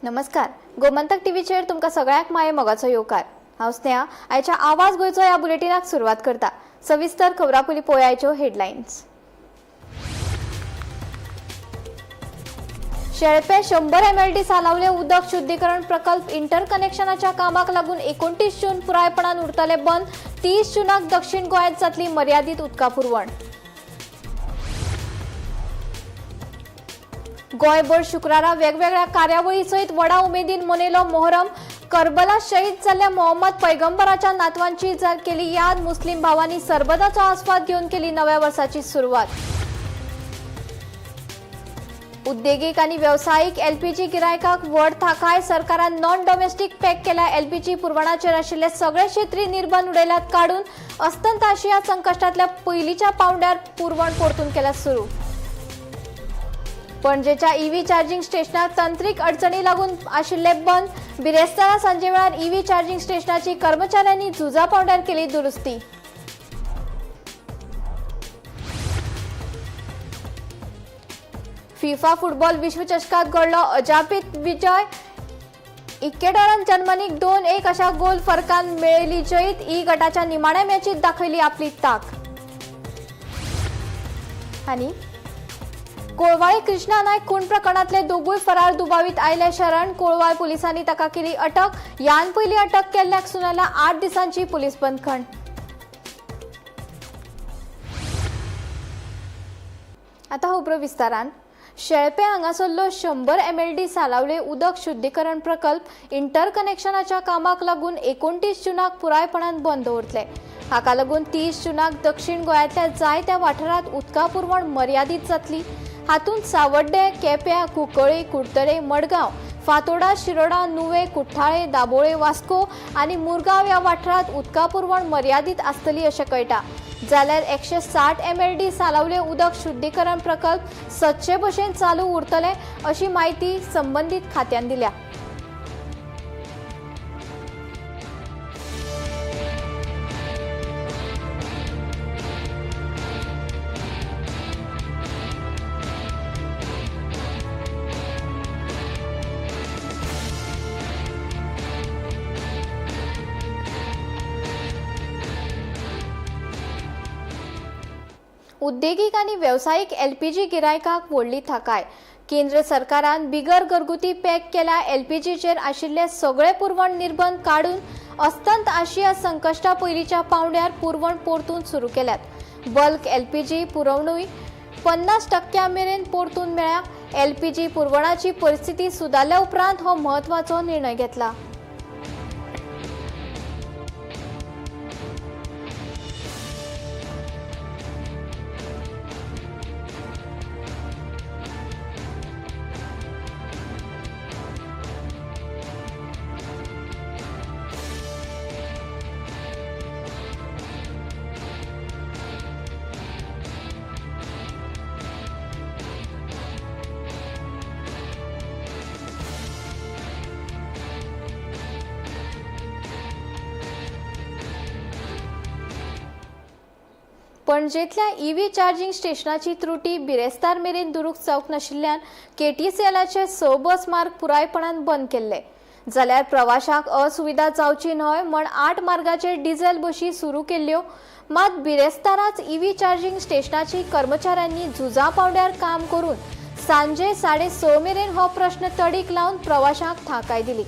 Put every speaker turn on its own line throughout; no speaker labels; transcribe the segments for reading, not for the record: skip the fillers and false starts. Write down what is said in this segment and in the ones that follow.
नमस्कार, गोमंतक टीव्हीचेर तुमकां सगळ्यांक माये मोगाचो येवकार. हांव स्नेहा, आयच्या आवाज गोंयचो ह्या बुलेटिनाक सुरवात करता. सविस्तर खबरां पयलीं पळोवया हेडलायन्स. शेळपे 100 MLD सालावले उदक शुद्धीकरण प्रकल्प इंटरकनेक्शनाच्या कामाक लागून 29 जून पुरायपणान उरतले बंद. 30 जूनाक दक्षिण गोंयांत जातली मर्यादीत उदका पुरवण. गोंयभर शुक्रारा वेगवेगळ्या कार्यावळी सयत व्हडा उमेदीन मनयलो मोहरम. करबला शहीद जाल्ल्या मोहम्मद पैगंबराच्या नातवांची केली याद. मुस्लिम भावांनी सरबताचो आस्वाद घेवन केली नव्या वर्साची सुरवात. उद्देगीक आनी वेवसायीक एलपीजी गिरायकांक व्हड थाकाय. सरकारान नॉन डोमेस्टीक पॅक केल्या एलपीजी पुरवणाचेर आशिल्ले सगळे क्षेत्री निर्बंध उडयल्यात काडून. अस्तंत आशिया संकश्टांतल्या पयलींच्या पावंड्यार पुरवण परतून केल्या सुरू. पणजेच्या ईव्ही चार्जिंग स्टेशनाक तंत्रीक अडचणी लागून आशिल्ले बंद. बिरेस्तारा सांजे वेळार ईव्ही चार्जिंग स्टेशनाची कर्मचाऱ्यांनी झुजा पावंड्यार केली दुरुस्ती. फिफा फुटबॉल विश्वचषकात घडलो अजापीत विजय. इक्वेडॉरान जर्मनीक 2-1 अशा गोल फरकान मेळयली जैत. ई गटाच्या निमाण्या मॅचीत दाखयली आपली ताक. आनी कोळवाळे कृष्णा नायक खून प्रकरणातले दोगूय फरार दुबावीत आयले शरण. कोळवाळ पोलिसांनी ताका केली अटक. यान पयली अटक केल्ल्याक सुनायला 8 दिसांची पोलीस बंदखण. आता खबरो विस्तारान. शेळपे हांगासरलो 100 MLD सालावले उदक शुद्धीकरण प्रकल्प इंटरकनेक्शनाच्या कामाक लागून 29 जूनाक पुरायपणान बंद दवरतले. हाका लागून 30 जूनाक दक्षिण गोंयांतल्या जायत्या वाठारांत उदका पुरवण मर्यादीत जातली. हातूंत सावड्डे, केप्यां, कुंकळी, कुडतरे, मडगांव, फातोडा, शिरोडा, नुवे, कुठ्ठाळे, दाबोळे, वास्को आनी मुरगांव ह्या वाठारांत उदका पुरवण मर्यादीत आसतली अशें कळटा. जाल्यार 160 MLD सालावले उदक शुद्धीकरण प्रकल्प सदचे भशेन चालू उरतले अशी म्हायती संबंदीत खात्यान दिल्या. उद्देगीक आनी वेवसायीक एलपीजी गिरायकांक व्हडली थाकाय. केंद्र सरकारान बिगर घरगुती पॅक केल्या एलपीजीचेर आशिल्ले सगळे पुरवण निर्बंध काडून अस्तंत आशिया संकश्टा पयलींच्या पावंड्यार पुरवण परतून सुरू केल्यात. बल्क एलपीजी पुरवणूय 50% मेरेन परतून मेळ्ळ्या. एलपीजी पुरवणाची परिस्थिती सुदारल्या उपरांत हो म्हत्वाचो निर्णय घेतला. पणजेंतल्या ईव्ही चार्जिंग स्टेशनाची त्रुटी बिरेस्तार मेरेन दुरुस्त जावंक नाशिल्ल्यान केटीसीएलाचे 6 बस मार्ग पुरायपणान बंद केल्ले. जाल्यार प्रवाशांक असुविधा जावची न्हय म्हण 8 मार्गाचेर डिझेल बशी सुरू केल्ल्यो. मात बिरेस्ताराच ईव्ही चार्जिंग स्टेशनाची कर्मचाऱ्यांनी झुजा पावंड्यार काम करून सांजे 6:30 मेरेन हो प्रश्न तडीक लावन प्रवाशांक थाकाय दिली.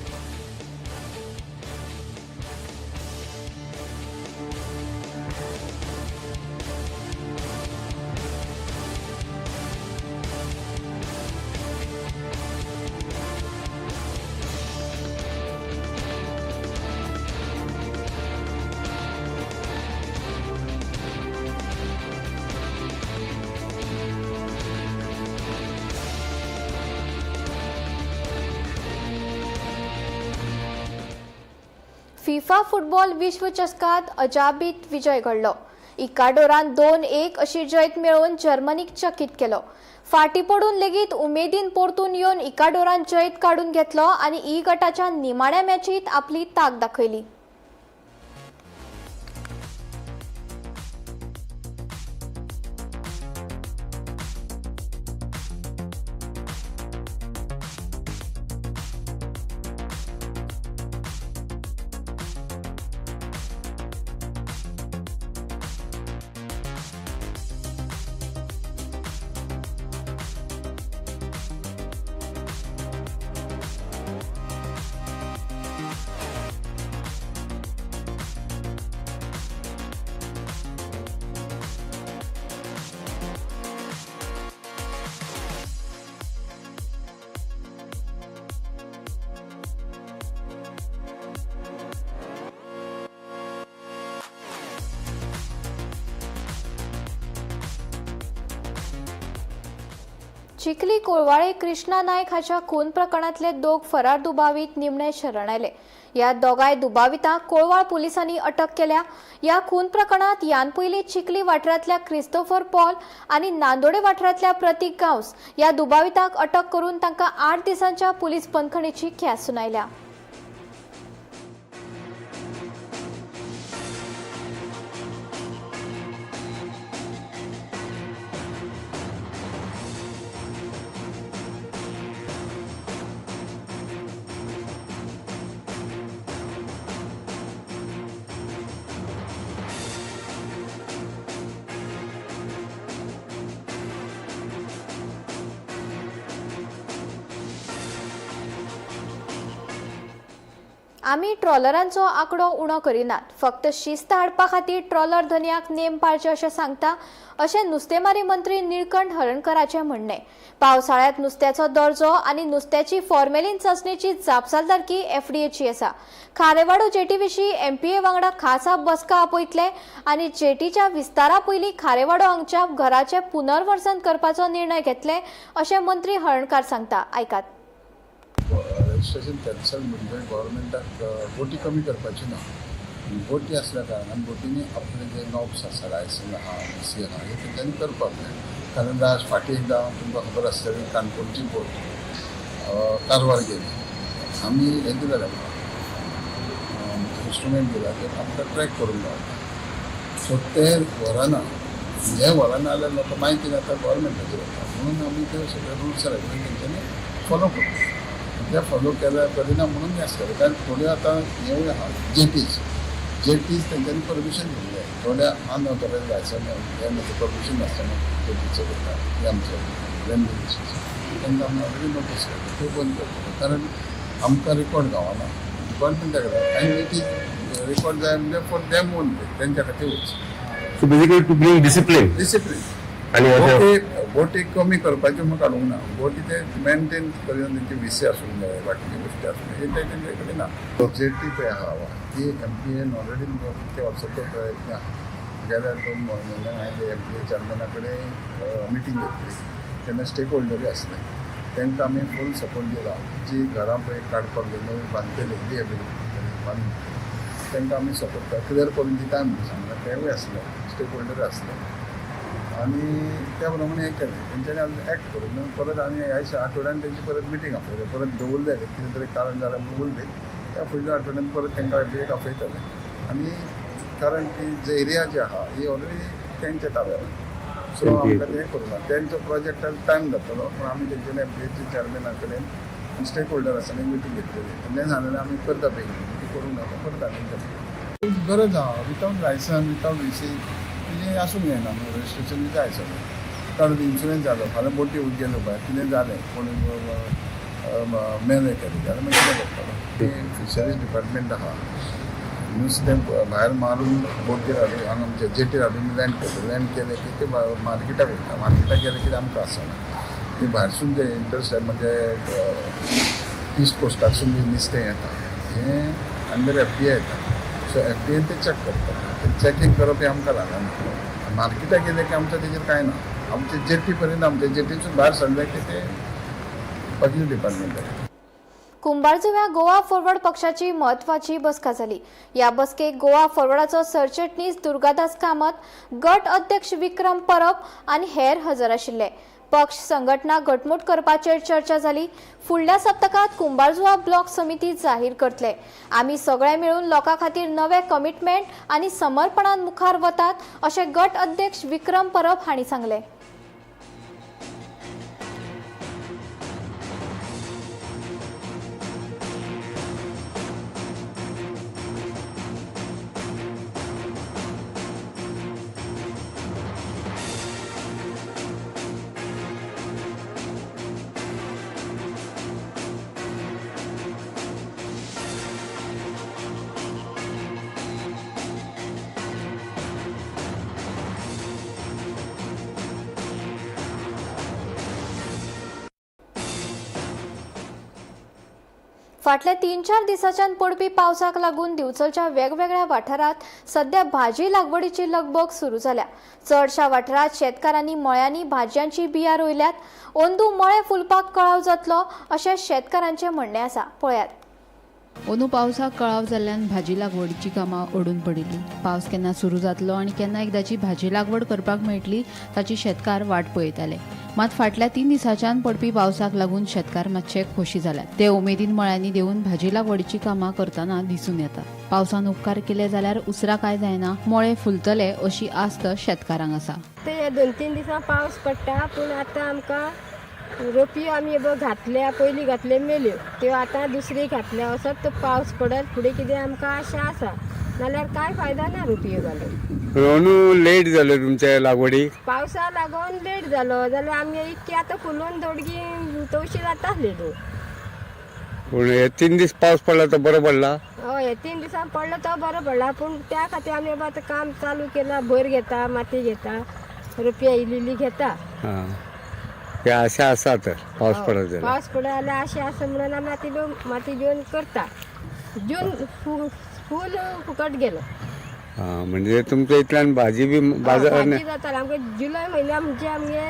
फिफा फुटबॉल विश्वचषकात अजाबीत विजय घडलो. इक्वाडोरान 2-1 अशी जैत मेळोवन जर्मनीक चकीत केलो. फाटी पडून लेगीत उमेदीन परतून येवन इक्वाडोरान जैत काडून घेतलो आनी ई गटाच्या निमाण्या मॅचीत आपली ताक दाखयली. चिखली कोळवाळे कृष्णा नायक हाच्या खून प्रकरणांतले दोग फरार दुबावीत निमणे शरण आयले. ह्या दोगांय दुबावितांक कोळवाळ पुलिसांनी अटक केल्या. ह्या खून प्रकरणांत ह्यान पयलीं चिखली वाठारांतल्या क्रिस्तोफर पॉल आनी नांदोडे वाठारांतल्या प्रतीक गांवस ह्या दुबावितांक अटक करून तांकां 8 दिसांच्या पुलीस बंदखणीची ख्यास्त सुनायल्या. आमी ट्रॉलरांचो आंकडो उणो करिनात, फक्त शिस्त हाडपा खातीर ट्रॉलर धनयाक नेम पाळचे अशें सांगता अशें नुस्तेमारी मंत्री निळकंठ हळर्णकराचें म्हणणें. पावसाळ्यांत नुस्त्याचो दर्जो आनी नुस्त्याची फॉर्मेलीन चांचणेची जापसालदारकी एफडीएची आसा. खारेवाडो जेटी विशीं एमपीए वांगडा खासा बसका आपयतले आनी जेटीच्या विस्तारा पयलीं खारेवाडो हांगच्या घराचें पुनर्वसन करपाचो निर्णय घेतले अशें मंत्री हळर्णकार सांगता. आयकात.
रजिस्ट्रेशन कॅन्सल म्हणजे गव्हर्मेंटाक बोटी कमी करपाची ना. बोटी आसल्या कारणान बोटींनी आपले जे नॉब्स आसा, लायसन आहा, सी आहा, हे तेंच्यांनी करपाक जाय. कारण आज फाटीं एकदां तुमकां खबर आसतली काणकोणची बोट कारवार गेली. आमी हें दिलें, इंस्ट्रुमेंट दिला ते आमकां ट्रॅक करूंक गावता. सो ते व्हरना, हे व्हरना जाल्यार लोकां मागीर कितें जाता, गव्हर्मेंटाचेर वता. म्हणून आमी ते सगळे रुल्स रेगुलेशन तेंच्यांनी फॉलो करता. ते फॉलो केल्यार करिना म्हणून हें आसतलें. कारण थोड्यो आतां हेवूय आहा जेटीज, जेटीज तेंच्यांनी परमिशन घेवंक जाय. थोड्या अनऑथरायज लायसन हें परमिशन नासतना जेटी चलयता. हे आमचे लँड तांकां आमी ऑलरेडी नोटीस केली, त्यो बंद करतले. कारण आमकां रिकॉर्ड गावना डिपार्टमेंटा कडेन आनी it is record जाय म्हणजे फॉर दॅम ओनली, तेंच्या खातीरूच.
So basically to bring discipline.
Discipline.
आनी
बोटी बोटी कमी करपाच्यो म्हूण काडूंक ना. बोटी ते मेनटेन करून तेंची विसी आसूंक जाय, बाकीच्यो गोश्टी आसूंक जाय, हे तेंचे कडेन ना. जेटी पळय आहा ती एमपीएन ऑलरेडी ते वर्साचो प्रयत्न आहा. गेल्या 2 म्हयन्यान हांवें एमपीए चेअरमॅना कडेन मिटींग घेतली तेन्ना स्टेक होल्डरूय आसले. तांकां आमी फूल सपोर्ट दिला. जी घरां पळय काडपाक जाय, नवी बांदतली, रिहेबिलिटेट बांदून तांकां आमी सपोर्ट क्लियर करून दिता म्हणून सांगलां. तेवूय आसले स्टेक होल्डर आसले आनी त्या प्रमाणे हें केलें. तेंच्यांनी अजून एक्ट करूंक ना. परत आनी ह्या आठवड्यान तेंची परत मिटींग आपयली, परत दवरले कितें तरी कारण जालें म्हणून उरली. त्या फुडल्या आठवड्यान परत तांकां एक आपयतले. आनी कारण की जे एरिया जी आहा ही ऑलरेडी तेंच्या ताब्यात, सो आमकां तें करूंक ना. तेंचो प्रोजेक्टाक टायम जातलो, पूण आमी तेंच्यानी एमपीएच्या चेअरमॅना कडेन स्टेक होल्डर आसा मिटींग घेतलेली. तेंच्यांनी सांगलेलें आमी करता बेगीन, ती करूंक ना परत आनी गरज आहा. वितावट लायसन, वितावट व्हीसी तुजें आसूंक जायना न्हू, रजिस्ट्रेशन जाय सगळें. कारण इन्शुरन्स जालो, फाल्यां बोटी गेल्यो भायर, कितें जालें, कोण मेले केले जाल्यार मागीर कितें करतलो. फिशरीज डिपार्टमेंट आहा, नुस्तें भायर मारून बोटीर हाडून हांगा आमच्या जेटीर हाडून लँड करता. लँड केलें की ते मार्केटाक वयता. मार्केटाक गेलें की आमकां आसना. ती भायरसून जे इंटरस्टेट म्हणजे इस्ट कोस्टाकसून जे नुस्तें येता हें अंडर एफडीए येता. सो एफडीएन ते चॅक करता. ते चॅकींग करप हें आमकां लागना. मार्केटाक गेलें की आमचें तेजेर कांय ना. आमचे जेटी पर्यंत, आमच्या जेटीसून भायर सरलें की ते बाकीचे डिपार्टमेंट.
कुंभारजुव्या गोवा फॉरवर्ड पक्षाची म्हत्वाची बसका जाली. ह्या बसकेक गोवा फॉरवर्डाचो सरचिटणीस दुर्गादास कामत, गट अध्यक्ष विक्रम परब आनी हेर हजर आशिल्ले. पक्ष संघटना घटमूट करपाचेर चर्चा जाली. फुडल्या सप्तकांत कुंभारजुवा ब्लॉक समिती जाहीर करतले. आमी सगळे मेळून लोकां खातीर नवे कमिटमेंट आनी समर्पणान मुखार वतात अशें गट अध्यक्ष विक्रम परब हांणी सांगलें. फाटल्या 3-4 दिसांच्यान पडपी पावसाक लागून दिवचलच्या वेगवेगळ्या वाठारांत सध्या भाजी लागवडीची लगबग सुरू जाल्या. चडशा वाठारांत शेतकारांनी मळ्यांनी भाजयांची बियां रोयल्यात. अंदू मळे फुलपाक कळाव जातलो अशें शेतकारांचें म्हणणें आसा. पळयात.
अंदू पावसाक कळाव जाल्ल्यान भाजी लागवडीची कामां अडून पडिल्ली. पावस केन्ना सुरू जातलो आनी केन्ना एकदाची भाजी लागवड करपाक मेळटली ताची शेतकार वाट पळयताले. मात फाटल्या 3 दिसांच्यान पडपी पावसाक लागून शेतकार मातशे खोशी जाल्यात. ते उमेदीन मळ्यांनी देंवून भाजी लागवडीची कामां करतना दिसून येता. पावसान उपकार केले जाल्यार उसरा काय जायना मळे फुलतले अशी आस्त शेतकारांक आसा.
ते 2-3 दिसां पावस पडटा, पूण आतां आमकां रोपयो आमी बघ घातल्या, पयलीं घातले मेल्यो, त्यो आतां दुसरी घातल्या. असोच तो पावस पडत फुडें कितें आमकां आशा आसा, नाल्यार कांय फायदा ना रोपयो घालून.
अंदू लेट जालो तुमच्या लागवडीक?
पावसा लागून लेट जालो जाल्यार आमगे इतकी आतां फुलून दोडगी तवशी जाता आसलेली.
पूण हे 3 दीस पावस पडला तो बरो पडला?
हय, 3 दिसां पडलो तो बरो पडला, पूण त्या खातीर आमी आतां काम चालू केलां. भर घेता, माती घेता, रोपया इल्ली घेता.
हां, ते आशा आसा तर पावस पडत जाल्यार.
पावस पडत जाल्यार आशा आसा म्हणून आमी आतां माती घेवन करता. जून फूल फुकट गेलो.
हां, म्हणजे तुमच्या इतल्यान भाजी बी बाजार
भाजी जाताले आमकां जुलय म्हयन्या, म्हणजे आमगे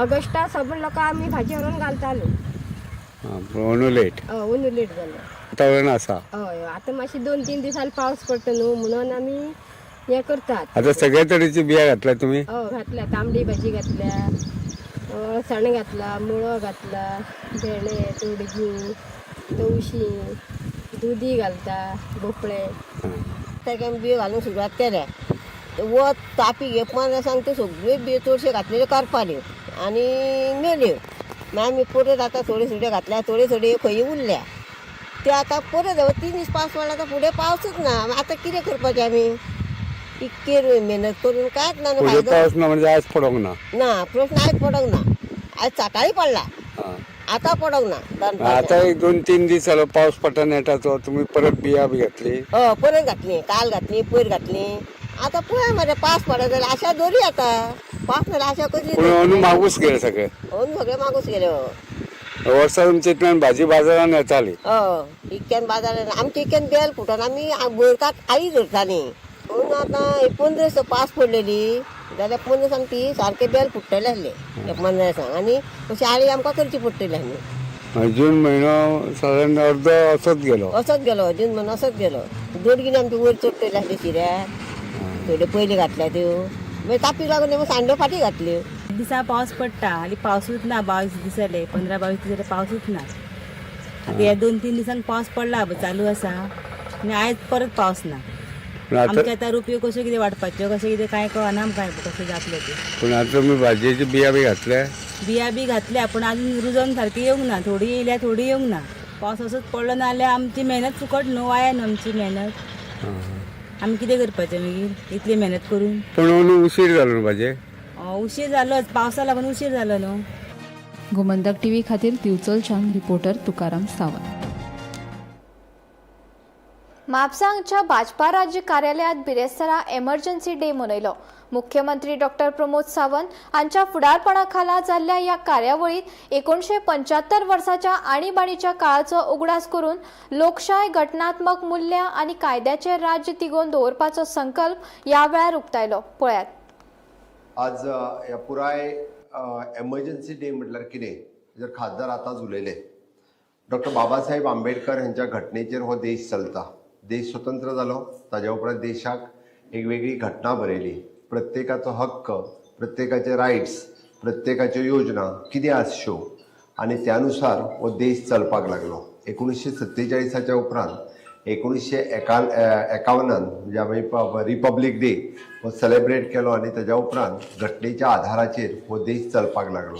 ऑगस्टा सगळे लोकां आमी भाजी व्हरून घालताले.
हां, पूण अंदू लेट.
हय, अंदू लेट जालो.
वातावरण आसा.
हय, आतां मातशें 2-3 दिसांनी पावस पडटा न्हू म्हणून आमी हें करतात.
आता सगळ्या तरेची बिया घातल्या तुमी?
हय, घातल्या. तांबडी भाजी घातल्या, अळसाणे घातला, मुळो घातला, भेंडे, तोडगी, तवशी, दुदी घालता, भोपळे.
ताका आमी बियो घालूंक सुरवात केल्या. वत तापी घेवपा सांग त्यो सगळ्यो बियो चडश्यो घातलेल्यो करपाल्यो आनी मेल्यो. मागीर आमी परत आतां थोड्यो थोड्यो घातल्या, थोड्यो थोड्यो खंय उरल्या त्यो आतां परत 3 दीस पावस पडला, आतां फुडें पावसूच ना. आतां कितें करपाचें आमी? इतके मेहनत करून कांयच ना
फुडें
फायदो
पावस ना म्हणजे आज पडोंक ना?
ना, प्रश्न आयज पडोंक ना. आयज सकाळी पडला, आतां पडोंक ना.
आता एक 2-3 दीस जालो पावस पडटा नेटाचो, तुमी परत बिया बी घातली?
हय, परत घातली, काल घातली, पयर घातली. आतां पळया मरे, पावस पडत जाल्यार आशा दवरी. आतां पावस नाल्यार आशा कसली?
पूण अंदू मागूस गेले सगळे.
अंदू सगळे मागूस गेले.
वर्सा तुमच्या इतल्यान भाजी बाजारान येताली.
हय, इतक्यान बाजारान आमच्या इतक्यान बेल फुटोन आमी बोरकात आई धरताली. म्हणून आतां 15 दिसा पावस पडलेली जाल्यार 15 दिसांक ती सारके बेल फुट्टले आसले 15 दिसांक, आनी अशी आळी आमकां करची पडटली आसली.
जून म्हयनो सादारण अर्दो असोच गेलो.
असोच गेलो जून म्हयनो, असोच गेलो. दोडगिनी आमची वयर चडटली आसली शिऱ्यार, थोड्यो पयलीं घातल्या त्यो, मागीर तापीक लागून मागीर सांडो फाटीं घातल्यो.
दिसा पावस पडटा आनी पावसूच ना. 22 दीस जाले, 15-22 दीस जाले पावसूच ना. आतां ह्या 2-3 दिसांक पावस पडला चालू आसा आनी आयज परत पावस ना. आमच्या आतां रुपयो कश्यो कितें वाडपाच्यो, कशें कितें कांय कळना आमकां, कशें जातलें तें.
पूण आतां तुमी भाजयेची बिया बी घातल्या?
बिया बी घातल्या, पूण अजून रुजोन सारकी येवंक ना. थोडी येयल्या, थोडी येवंक ना. पावस असोच पडलो ना जाल्यार आमची मेहनत फुकट न्हू, वाया न्हू आमची मेहनत. आमी कितें करपाचें मागीर इतली मेहनत करून?
पूण अंदू उशीर जालो न्हू भाजयेक?
उशीर जालोच, पावसा लागून उशीर जालो न्हू.
गोमंतक टीव्ही खातीर दिवचलच्यान रिपोर्टर तुकाराम सावंत.
म्हापसा हांगच्या भाजपा राज्य कार्यालयांत बिरेस्तारा एमर्जन्सी डे मनयलो. मुख्यमंत्री डॉक्टर प्रमोद सावंत हांच्या फुडारपणा खाला जाल्ल्या ह्या कार्यावळींत 1975 वर्साच्या आणीबाणीच्या काळाचो उगडास करून लोकशाय, घटनात्मक मूल्यां आनी कायद्याचें राज्य तिगोवन दवरपाचो संकल्प ह्या वेळार उक्तायलो. पळयात.
आज ह्या पुराय एमर्जन्सी डे म्हटल्यार कितें जर खासदार आतांच उलयले. डॉक्टर बाबासाहेब आंबेडकर हांच्या घटनेचेर हो देश चलता. देश स्वतंत्र जालो ताज्या उपरांत देशाक एक वेगळी घटना बरयली. प्रत्येकाचो हक्क, प्रत्येकाचे रायट्स, प्रत्येकाच्यो योजना कितें आसच्यो आनी त्या नुसार हो देश चलपाक लागलो. 1947 उपरांत 1951 म्हणजे आमी रिपब्लीक डे हो सेलेब्रेट केलो आनी ताज्या उपरांत घटनेच्या आधाराचेर हो देश चलपाक लागलो.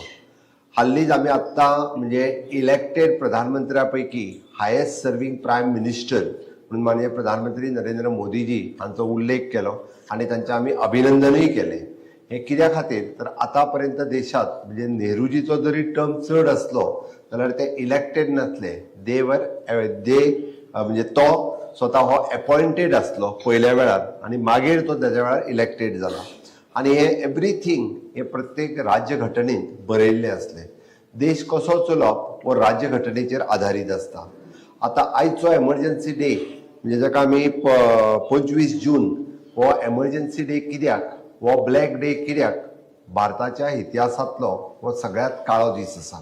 हाल्लीच आमी आत्तां म्हणजे इलेक्टेड प्रधानमंत्र्या पैकी हायेस्ट सर्वींग प्रायम मिनिस्टर म्हणून माननीय प्रधानमंत्री नरेंद्र मोदीजी हांचो उल्लेख केलो आनी तांचें आमी अभिनंदनूय केलें. हें कित्या खातीर तर आतां पर्यंत देशांत म्हणजे नेहरूजीचो जरी टर्म चड आसलो जाल्यार ते इलेक्टेड नासले. दे वर दे म्हणजे तो स्वता हो एपॉयंटेड आसलो पयल्या वेळार आनी मागीर तो ताज्या वेळार इलेक्टेड जाला. आनी हे एवरीथींग हे प्रत्येक राज्यघटनेंत बरयल्लें आसलें. देश कसो चलोवप हो राज्यघटनेचेर आधारीत आसता. आतां आयचो एमर्जन्सी डे म्हणजे जाका आमी 25 जून हो एमर्जन्सी डे कित्याक, हो ब्लॅक डे कित्याक, भारताच्या इतिहासांतलो हो सगळ्यांत काळो दीस आसा.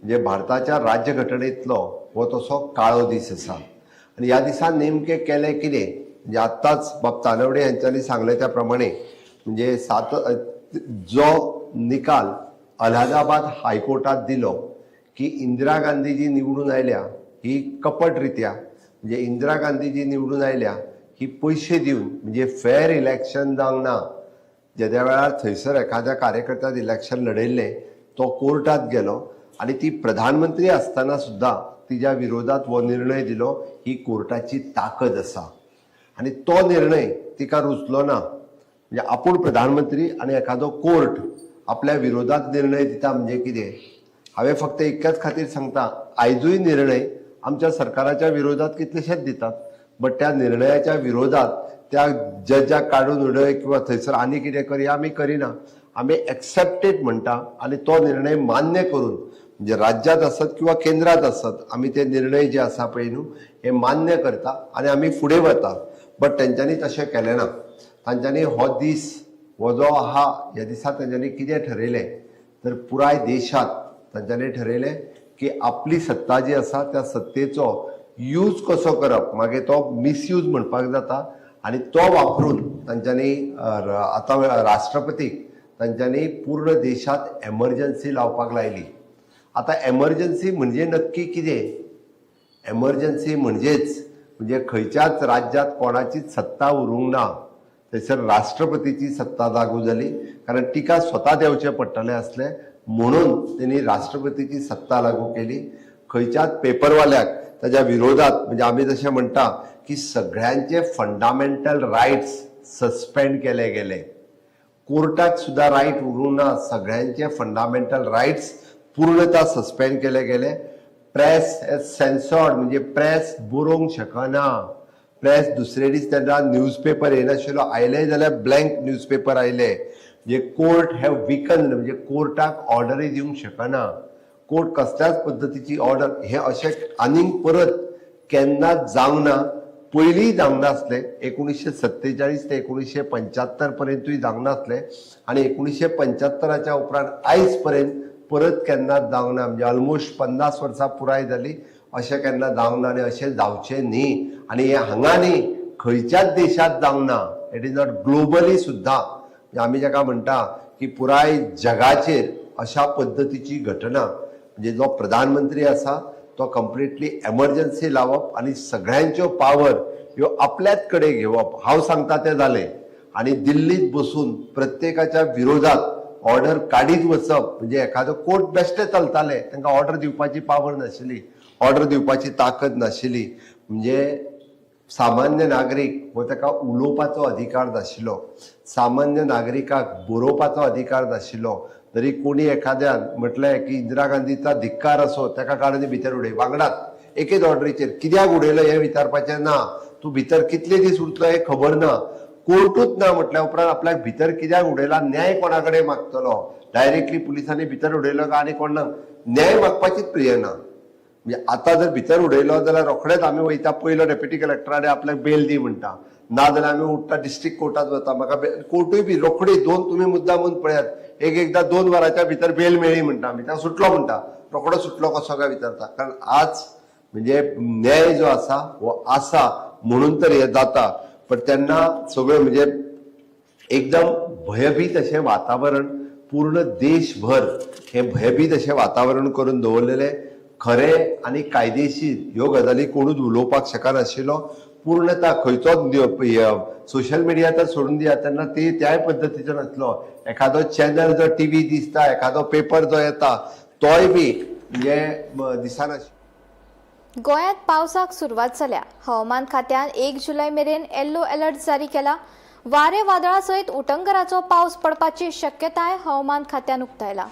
म्हणजे भारताच्या राज्यघटनेंतलो हो तसो काळो दीस आसा. आनी ह्या दिसा नेमकें केलें कितें म्हणजे आत्ताच बाब तानवडे हांच्यांनी सांगलें त्या प्रमाणे म्हणजे जो निकाल अलाहाबाद हायकोर्टात दिलो की इंदिरा गांधी जी निवडून आयल्या ही कपट रित्या, म्हणजे इंदिरा गांधी जी निवडून आयल्या ही पयशे दिवन म्हणजे फेर इलेक्शन जावंक ना. जेद्या वेळार थंयसर एखाद्या कार्यकर्त्यान इलेक्शन लढयल्लें तो कोर्टात गेलो आनी ती प्रधानमंत्री आसतना सुद्दां तिज्या विरोधात हो निर्णय दिलो. ही कोर्टाची ताकद आसा आनी तो निर्णय तिका रुचलो ना. म्हणजे आपूण प्रधानमंत्री आनी एखादो कोर्ट आपल्या विरोधात निर्णय दिता म्हणजे कितें. हांवें फक्त इतल्याच खातीर सांगता, आयजूय निर्णय आमच्या सरकाराच्या विरोधात कितलेशेच दितात, बट त्या निर्णयाच्या विरोधात त्या जजाक काडून उडय किंवा थंयसर आनी कितें करया आमी करिना. आमी एक्सेप्टेड म्हणटा आनी तो निर्णय मान्य करून म्हणजे राज्यात आसत किंवा केंद्रात आसत आमी ते निर्णय जे आसा पळय न्हू हे मान्य करता आनी आमी फुडें वता. बट तेंच्यांनी तशें केलें ना. तांच्यांनी हो दीस हो जो आहा ह्या दिसा तेंच्यांनी कितें ठरयलें तर पुराय देशांत तांच्यांनी ठरयलें की आपली सत्ता जी आसा त्या सत्तेचो यूज कसो करप, मागीर तो मिसयूज म्हणपाक जाता, आनी तो वापरून तांच्यांनी आतां राष्ट्रपतीक तांच्यांनी पूर्ण देशांत एमर्जन्सी लावपाक लायली. आतां एमर्जन्सी म्हणजे नक्की कितें? एमर्जन्सी म्हणजेच म्हणजे खंयच्याच राज्यांत कोणाचीच सत्ता उरूंक ना, थंयसर राष्ट्रपतीची सत्ता लागू जाली, कारण तिका स्वता देंवचें पडटलें आसलें म्हणून तेणी राष्ट्रपतीची सत्ता लागू केली. खंयच्याच पेपरवाल्याक ताज्या विरोधात म्हणजे आमी जशें म्हणटा की सगळ्यांचे फंडामेंटल रायट्स सस्पेंड केले गेले, कोर्टाक सुद्दां रायट उरूंक ना, सगळ्यांचे फंडामेंटल रायट्स पूर्णता सस्पेंड केले गेले. प्रेस एज सेन्सॉर्ड म्हणजे प्रेस बरोवंक शकना, प्रेस दुसरे दीस तेन्ना न्यूजपेपर येनाशिल्लो, आयले जाल्यार ब्लँक न्यूजपेपर आयले. म्हणजे कोर्ट have विकन म्हणजे कोर्टाक ऑर्डरूय दिवंक शकना, कोर्ट कसल्याच पद्दतीची ऑर्डर हे अशें आनीक परत केन्नाच जावंक ना. पयलींय जावंक नासलें, 1947 ते 1975 पर्यंतूय जावंक नासलें आनी 1975 उपरांत आयज पर्यंत परत केन्नाच जावंक ना. म्हणजे ऑलमोस्ट 50 वर्सां पुराय जाली अशें केन्ना जावंक ना आनी अशें जावचें न्ही. आनी हें हांगा न्ही खंयच्याच देशांत जावंक ना, it is not globally सुद्दां. आमी जाका म्हणटा की पुराय जगाचेर अशा पद्दतीची घटना म्हणजे जो प्रधानमंत्री आसा तो कंप्लिटली एमर्जन्सी लावप आनी सगळ्यांच्यो पावर ह्यो आपल्याच कडेन घेवप, हांव सांगता तें जालें, आनी दिल्लीत बसून प्रत्येकाच्या विरोधात ऑर्डर काडीत वचप. म्हणजे एखादो कोर्ट बेश्टे चलताले, तांकां ऑर्डर दिवपाची पावर नाशिल्ली, ऑर्डर दिवपाची ताकद नाशिल्ली. म्हणजे सामान्य नागरीक हो ताका उलोवपाचो अधिकार नाशिल्लो, सामान्य नागरिकाक बरोवपाचो अधिकार नाशिल्लो. तरी कोणी एखाद्यान म्हटलें की इंदिरा गांधीचा धिक्कार असो, ताका काडून भितर उडय, वांगडात एकेच ऑर्डरीचेर कित्याक उडयलो हें विचारपाचें ना, तूं भितर कितले दीस उरतलो हें खबर ना, कोर्टूच ना म्हटल्या उपरांत आपल्याक भितर कित्याक उडयला, न्याय कोणा कडेन मागतलो? डायरेक्टली पुलिसांनी भितर उडयलो काय आनी कोण ना, न्याय मागपाचीच प्रिय ना. म्हणजे आतां जर भितर उडयलो जाल्यार रोखडेच आमी वयता पयलो डेप्युटी कलेक्टरा आपल्याक बेल दी म्हणटा, ना जाल्यार आमी उठता डिस्ट्रिक्ट कोर्टात वता, म्हाका कोर्टूय बी रोखडी दोन तुमी मुद्दा म्हूण पळयात, एक एकदां 2 वरांच्या भितर बेल मेळ्ळी म्हणटा आमी, ताका सुटलो म्हणटा, रोखडो सुटलो कसो काय विचारता. कारण आज म्हणजे न्याय जो आसा हो आसा म्हणून तर हें जाता. पण तेन्ना सगळें म्हणजे एकदम भयभीत अशें वातावरण, पूर्ण देशभर हें भयभीत अशें वातावरण करून दवरलेलें. खरें आनी कायदेशीर ह्यो गजाली कोणूच उलोवपाक शकनाशिल्लो. पूर्णता खंयचोच सोशल मिडिया तर सोडून दिया, तेन्ना ते त्याय पद्दतीचो नासलो. एखादो चॅनल जो टीव्ही दिसता, एखादो पेपर जो येता तोय बी म्हणजे दिसनाशिल्लो.
गोंयांत पावसाक सुरवात जाल्या. हवामान खात्यान 1 जुलय मेरेन येल्लो अलर्ट जारी केला. वारे वादळा सयत उटंगराचो पावस पडपाची शक्यताय हवामान खात्यान उक्तायला.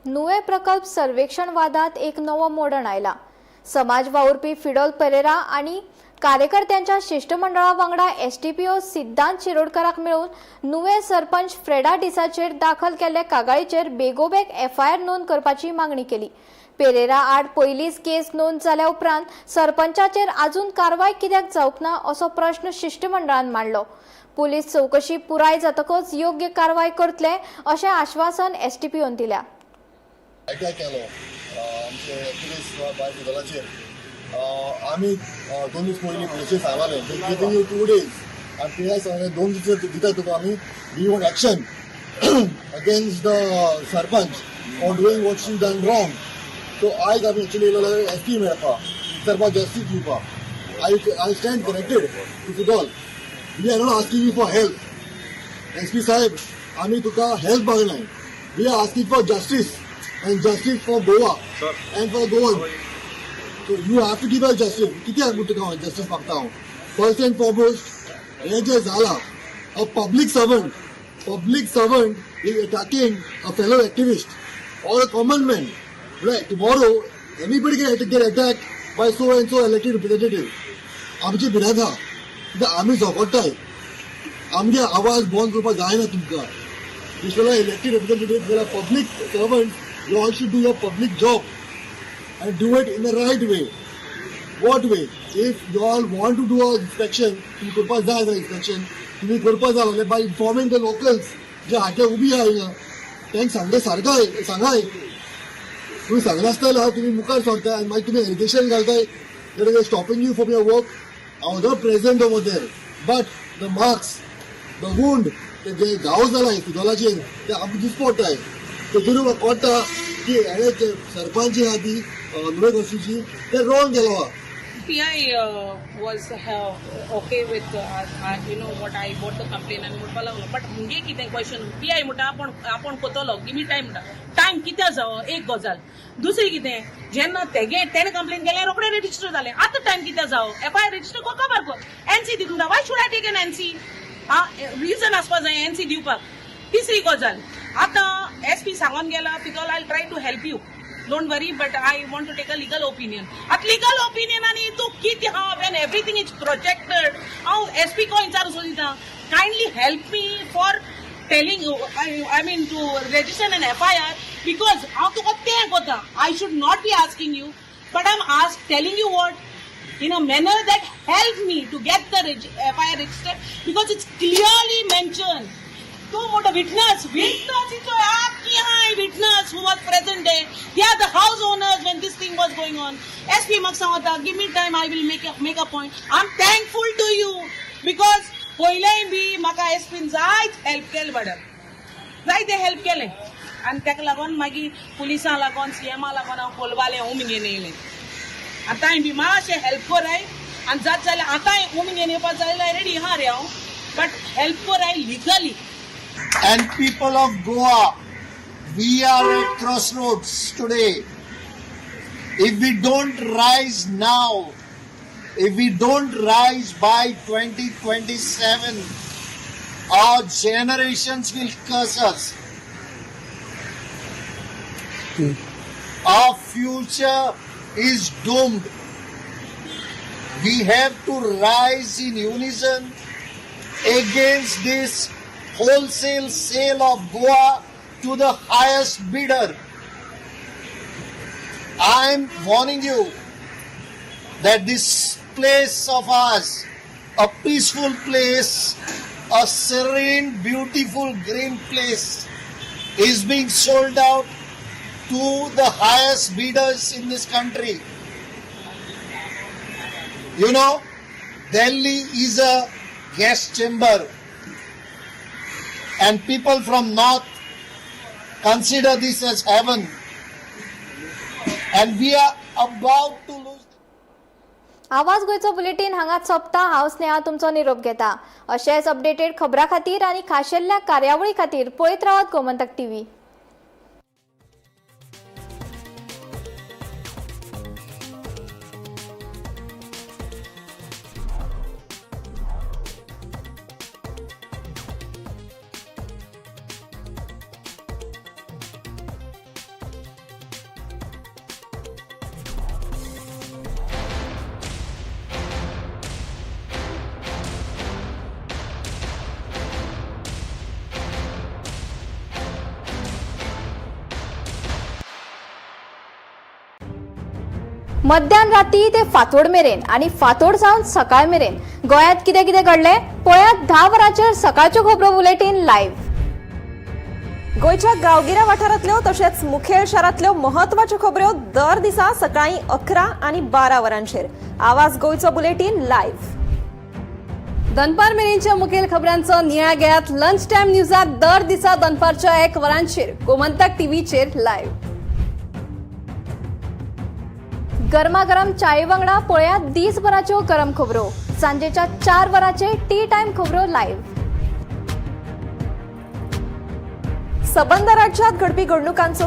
नुवें प्रकल्प सर्वेक्षण वादात एक नवो मोडण आयला. समाज वावुरपी फिडोल परेरा आनी कार्यकर्त्यांच्या शिश्टमंडळा वांगडा एसडीपीओ सिद्धांत शिरोडकराक मेळून नुवें सरपंच फ्रेडा डिसाचेर दाखल केल्ल्या कागाळीचेर बेगोबेग एफआयआर नोंद करपाची मागणी केली. पेरेरा आड पयलींच केस नोंद जाल्या उपरांत सरपंचाचेर अजून कारवाय कित्याक जावंक ना असो प्रश्न शिश्टमंडळान मांडलो. पुलीस चवकशी पुराय जातकच योग्य कारवाय करतले अशें आश्वासन एसडीपीओन दिल्या.
अटॅक केलो आमचे पुलीस बाय फिदोलाचेर. आमी 2 दीस पयलीं पुलिशेक सांगलें गिवींग you 2 days आनी पी I सांगलें 2 दीस दिता तुका आमी, we want action against the sarpanch for doing what she done wrong. So आयज आमी एक्चुली येयलो एस पी मेळपा, विचारपा जस्टीस दिवपा. I stand corrected to Fidol, we are not asking you for help. S P साहेब, आमी तुका help मागनाय, we are asking for justice and justice for Goa and for Goan. So you have to give us justice. कित्याक म्हूण तुका हांव justice मागता हांव? First and foremost हें जें जालां, a public servant is attacking a fellow activist or a common man. Right, tomorrow anybody can get attacked by so and so elected representative. आमची भिरांत आहा कित्याक आमी झगडटाय, आमगे आवाज बंद करपाक जायना तुमकां. This elected representative, public servant, you all should do your public job and do it in the right way. What way? If you all want to do an inspection, तुम्ही करपाक जाय जाल्यार inspection, तुम्ही करपाक जाय जाल्यार by informing the locals जे हाटे उबी आहा हिंगा, तांकां सांगले सारकाय सांगाय. तुम्ही सांगनासतना तुमी मुखार सरताय आनी मागीर तुमी एलिगेशन घालताय that is stopping you from your work. I was not present over there, but the marks, the wound, ते जे घाव जाला फिदोलाचेर ते आमकां दिसपी पडटाय. तेतून कळटा की हेणे सरपंच जी आहा ती नुवें कॉन्स्टिट्युन्सी ते रॉंग केलो आहा.
PI was okay with you know what I what the complaint म्हणपाक लागलो. बट मुगे कितें क्वेश्चन पीआय म्हणटा आपूण आपूण कोतलो, गिव मी टायम म्हणटा. टायम कित्याक जावो एक गजाल. दुसरी कितें जेन्ना तेगे तेणें कंप्लेन केलें रोखडें रेजिस्टर जालें, आतां टायम कित्याक जावो? एफआयआर रेजिस्टर कर काबार कर एनसी दी म्हणटा. Why should I take an NC? Reason आसपा जाय एनसी दिवपाक. तिसरी गजाल आतां एस पी सांगोन गेला because I try to help you, don't worry, but I want to take a legal opinion. आतां लिगल ओपिनियन आनी तूं कितें आहा when everything is projected. हांव S P co विचारूं सोदिता, kindly help me for telling you, I mean to register an FIR, because हांव तुका तें कोता. I should not be asking you, but I am telling you what in a manner that help me to get the FIR registered, because it's clearly mentioned. तू मोठो witness, witness is I witness who was present there. They are the house owners when this thing was going on. SP म्हाका सांगता, give me time, I will make a point. I am thankful to you because पयलेंय बी म्हाका एसपीन जायत help केलें madam, जायते help केलें. आनी ताका लागून मागीर पुलिसां लागून सीएमा लागून हांव कोलवालें उमगेन येयलें. आतांय बी मातशें हेल्प कराय आनी जात जाल्यार आतांय उमगेन येवपा जाय जाल्यार रेडी आहा रे हांव, बट हेल्प कराय legally.
And people of Goa, we are at crossroads today. If we don't rise now, if we don't rise by 2027, our generations will curse us. Our future is doomed. We have to rise in unison against this wholesale sale of Goa to the highest bidder. I am warning you that this place of ours, a peaceful place, a serene, beautiful green place, is being sold out to the highest bidders in this country. You know, Delhi is a gas chamber, and people from north consider this as heaven, and we are about to lose.
आवाज गोंयचो bulletin हांगाच सोंपता. हांव स्नेहा तुमचो निरोप घेता. अशेंच updated खबरां खातीर आनी खाशेल्ल्या कार्यावळी खातीर पळयत रावात गोमंतक टीव्ही. मध्यान राती ते फांतोड मेरेन आनी फांतोड सावन सकाळ मेरेन गोंयांत कितें कितें घडलें पळयात 10 वरांचेर सकाळच्यो खबरो बुलेटीन लायव्ह.
गोंयच्या गांवगिऱ्या वाठारांतल्यो तशेंच मुखेल शारांतल्यो म्हत्वाच्यो खबऱ्यो दर दिसा सकाळीं 11 आनी 12 वरांचेर आवाज गोंयचो बुलेटीन लायव्ह.
दनपार मेरेनच्या मुखेल खबरांचो नियाळ घेयात लंच टायम न्यूजात दर दिसा दनपारच्या 1 वरांचेर गोमंतक टीव्हीचेर लायव्ह.
गरमागरम चाये वांगडा पळयात दीसभराच्यो गरम खबरो सांजेच्या 4 वरांचेर टी टायम खबरो लायव्ह.
सबंद राज्यात घडपी घडणुकांचो